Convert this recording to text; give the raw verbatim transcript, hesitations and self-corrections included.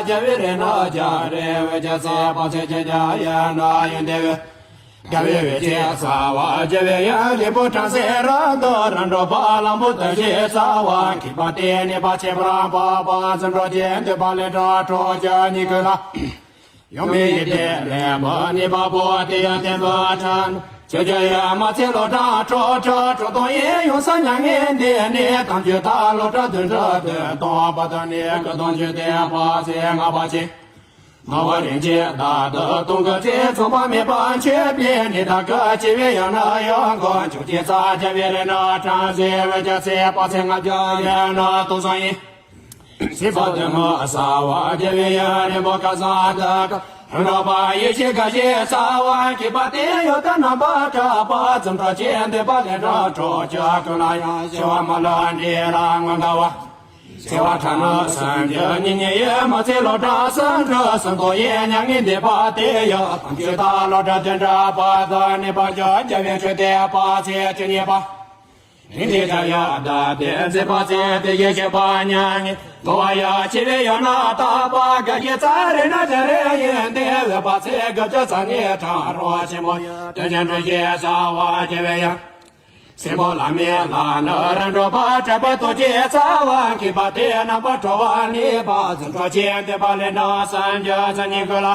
རྒྱལ་བའི་རིགས་ནི་རྒྱལ་རིགས་འོད་ཀྱི་ཚེ། དཔག་ཚད་ཀྱི་རྒྱལ་ཡན་ནི་ཡོན་ཏན་འོད། རྒྱལ་བའི་འོད་ཀྱི་རྩ་བ་རྒྱལ་བའི་ཡུམ། རིག་པ་སྤྲིན་གསེབ་རབ་ཏུ་རིམ་གྲོ་བ། གླང་པོ་ཏི་ཡི་རྩ་བ་འཁྱུད་པ་སྟེ། གནས་པ་ཁྱད་པར་འཕགས་པ་འཛིན་གྲོལ་གྱི་འདོད་པ་ལས་འབྲས་གྲོལ་གྱུར་ནས་ཀུན་ལ། ཡུམ་མི་ཡི་དེ་ལས་བུ་གནས་པ་པོ། དེ་ཡང་བསྟན་པའི་ཁྲོད་ན། ཆོས་ཀྱི་ཡུམ་མ་ཚད་བློ་གྲགས་སྤྲོས་བྲལ་སྤྲོ་བརྡུང་ཡི། ཡུམ་གསུམ་མྱ་ངན་འདས་ནས་དམ་ཆོས་དང་། བློ་གྲགས་དོན་གྲུབ་དོན་སྟོང་བར་དུ་ནི། སྐུ་གདུང་བརྒྱུད་དེ་དཔག་ཚད་ལྔ་པ་ཅན། སྣང་བ་རིན་ཆེན་དག་ཏུ་སྟོང་གི་ཚེ། མཚུངས་པ་མེད་པར་མཆོད་པའི་གནས་དང་། སྐུ་ཆེ་བའི་ཡུམ་ནི་ཡུམ་ཀུན་མཆོག་གི་རྩ། རྒྱལ་བའི་རིགས་ནི་སྤྲིན་གསེབ་འོད་ཀྱི་ཚེ། དཔག་ཚད་ལྔ་བརྒྱ་ཡན་ནི་སྟོང་གསུམ་ཡིན། སྲིད་པ་གདོད་མའི་ས་བོན་རྒྱལ་བའི་ཡུམ། རིག་པ་སྐལ་བཟང་དུ་འགྲོ་བ་ཡེ་ཤེས་དགའ་བཞིའི་རྩ་བ་འཁྱུད་པ་སྟེ། ཡུམ་དང་རྣམ་པར་གྲགས་པ་འཛིན་གྲོལ་གྱི་འདོད་པ་ལས་འབྲས་གྲོལ་གྱུར་ཀུན་ལ་ཡང་། ཞི་བ་མ་ལུས་འབྲས་ལ་མངོན་དགའ་བ། བྱེ་བ་ཕྲག་ནི་སུམ་ཅུ་ཉིད་ཉིད་ཡོད། མ་ཚད་བློ་གྲགས་སུམ་ཅུ་སུམ་སྟོང་ཡིན། མྱ་ངན་འདས་པ་དེ་ཡང་དམ་ཆོས་དང་། བློ་གྲགས་དོན་གྲུབ་བར་དུ་གནས་པར་འགྱུར། རྒྱལ་བའི་ཆོས་དེ་དཔག་ཚད་བཅུ་གཉིས་པ། རིགས་འདྲའི་དགྲ་ཡང་བདག་ལྟའི་མཛད་པ་ཚེ་དེ་ཡི་བཤད་པ་མྱ་ངན། འགྲོ་བ་ཡང་ཆེ་བའི་ཡུམ་ནི་དག་པ་དགའ་བཞིའི་རྩ། རིགས་ནི་རྒྱལ་རིགས་ཡོན་ཏན་འོད། དཔག་ཚད་དགུ་བཅུ་རྩ་གཉིས་གྲངས་རིམ་ཆེན་པོ། དོན་ཆེན་འགྲོ་བཞིའི་རྩ་བ་རྒྱལ་བའི་ཡུམ། སྲིན་པོ་ལྷ་མིའི་ལྷ་ནི་རིམ་གྲོ་བ། དྲེགས་པའི་དུག་གི་རྩ་བ་འཁྱུད་པ་སྟེ། རྣམ་པར་གྲོལ་བ་ནི་པ་འཛིན་གྲོལ་གྱི་འདོད་པ་ལས་འབྲས་སུམ་ཅུ་རྩ་གཉིས་ཀུན་ལ།